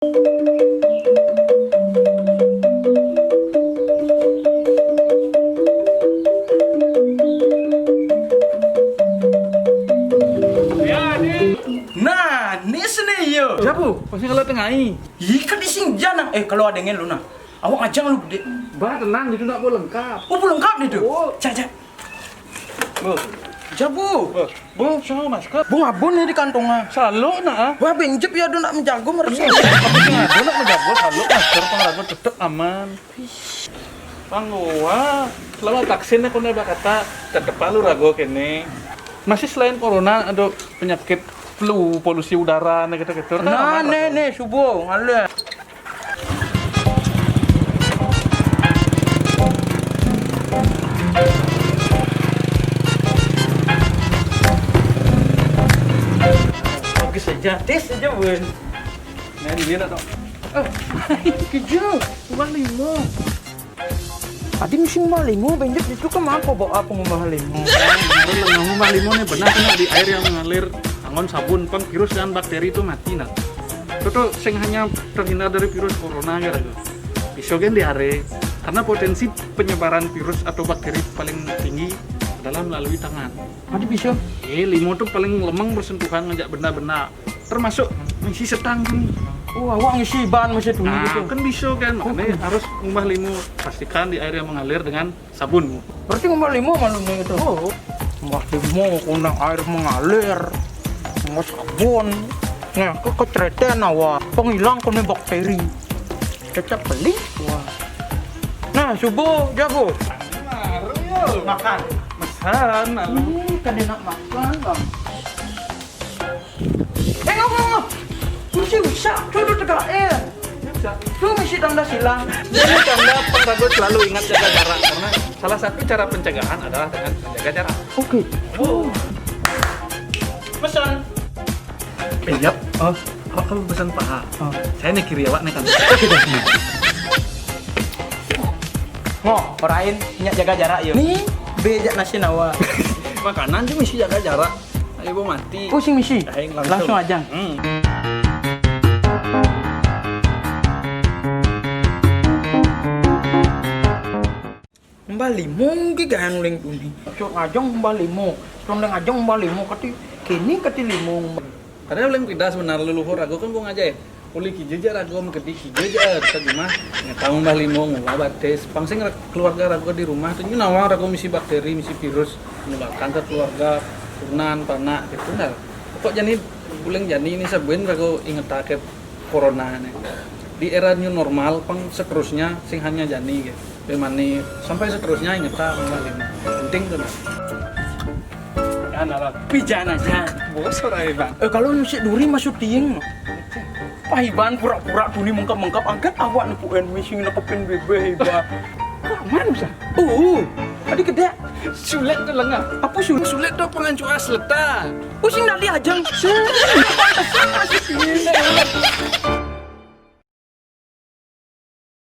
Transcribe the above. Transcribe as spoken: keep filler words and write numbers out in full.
Nah, ni sini yo. Siapa? Pasti kalau tengah ini. Ih, kan di sini jangan. Eh, kalau ada ngelu nah. Awak ngajang lu, Dek. Bah, tenang, itu nak buat lengkap. Oh, buat lengkap ni tu. Oh. Cak, cak. Bu. Jabu. Bu, sama masker. Bu, ngabun ni di kantongnya. Saluk nak ah. Wah, benjep ya, aduh, nak menjago marah. Aduh, nak menjago, saluk masker, pang rago tetep aman. Pang gua, selama vaksin aku nak berkata, tetep lu rago kene. Masih selain corona, ada penyakit flu, polusi udara, nah gitu-gitu. Nah, nih, nih, subuh, ngalir. Oke saja, tes saja, Bun. Nah, ini nak tak? Oh, kerja, uang lima. Tadi mesti ngumah limo, benjep itu kan apa bawa apa ngumah limo? Ngumah limo ni benar kena di air yang mengalir, angon sabun, pang virus dan bakteri itu mati nah. Itu tuh sing hanya terhindar dari virus corona ya raga. Bisa kan diare, karena potensi penyebaran virus atau bakteri paling tinggi adalah melalui tangan. Tadi bisa. Eh, limo tuh paling lemeng bersentuhan ngajak benda-benda. Termasuk ngisi setang tu ni. Oh, awak ngisi ban masa tu ni. Nah, gitu. Kan bisa kan. Makanya harus ngumah limo, pastikan di air yang mengalir dengan sabun. Berarti ngumah limo malu ni gitu. Oh. Ngumah limo kena air mengalir. Ngumah sabun. Nah, ke keceretan awak. Penghilang kena bakteri. Cecak beli. Wah. Nah, subuh jago. Makan. Mesan, lalu. Hmm, kan enak makan, Bang. Eh, ngomong, ngomong. Kursi rusak, duduk tegak air. Tuh mesti tanda silang. Ini tanda pang rago selalu ingat jaga jarak karena salah satu cara pencegahan adalah dengan menjaga jarak. Oke. Oh. Pesan. Penyap. Oh. Awak kalau pesan paha. Oh. Saya nih kiri awak nih kan. Oke deh. Ngo, orain ingat jaga jarak yo. Nih, bejak nasi nawa. Makanan tu mesti jaga jarak. Ayo, Bu, mati. Pusing misi. Aing langsung. Langsung aja. Hmm. Mbah Limo ki gayan uling tuni. Cok ngajong Mbah Limo. Cok ngajong Mbah Limo kati kini kati limo. Padahal uling tidak sebenarnya leluhur aku kan gua ngajak ya. Uli kija ja rago, makedi kija ja, eh, terjemah. Ngetau Mbah Limo, ngubah batis. Pang sing ra-, keluarga rago di rumah tu, nyu nawang rago misi bakteri, misi virus, menularkan ke keluarga, turunan, panak, gitu nah. Pokok jani, buling jani ni sabuin rago ingetake corona ni. Di era new normal, pang seterusnya sing hanya jani, gitu. Bemani, sampai seterusnya ingeta Mbah Limo. Penting tu nah. Anak pijan aja. Bos orang hebat. Eh, kalau nyusik duri masuk tiang. Pahiban pura-pura tuni mengkap-mengkap angkat awak ni puen misi nekepin bebe hebat. Kaman bisa. Oh, tadi gede. Sulit tu lengah. Apa sulit? Sulit tu pengancu asleta. Pusing nak diajang. Pantesan masuk tiang.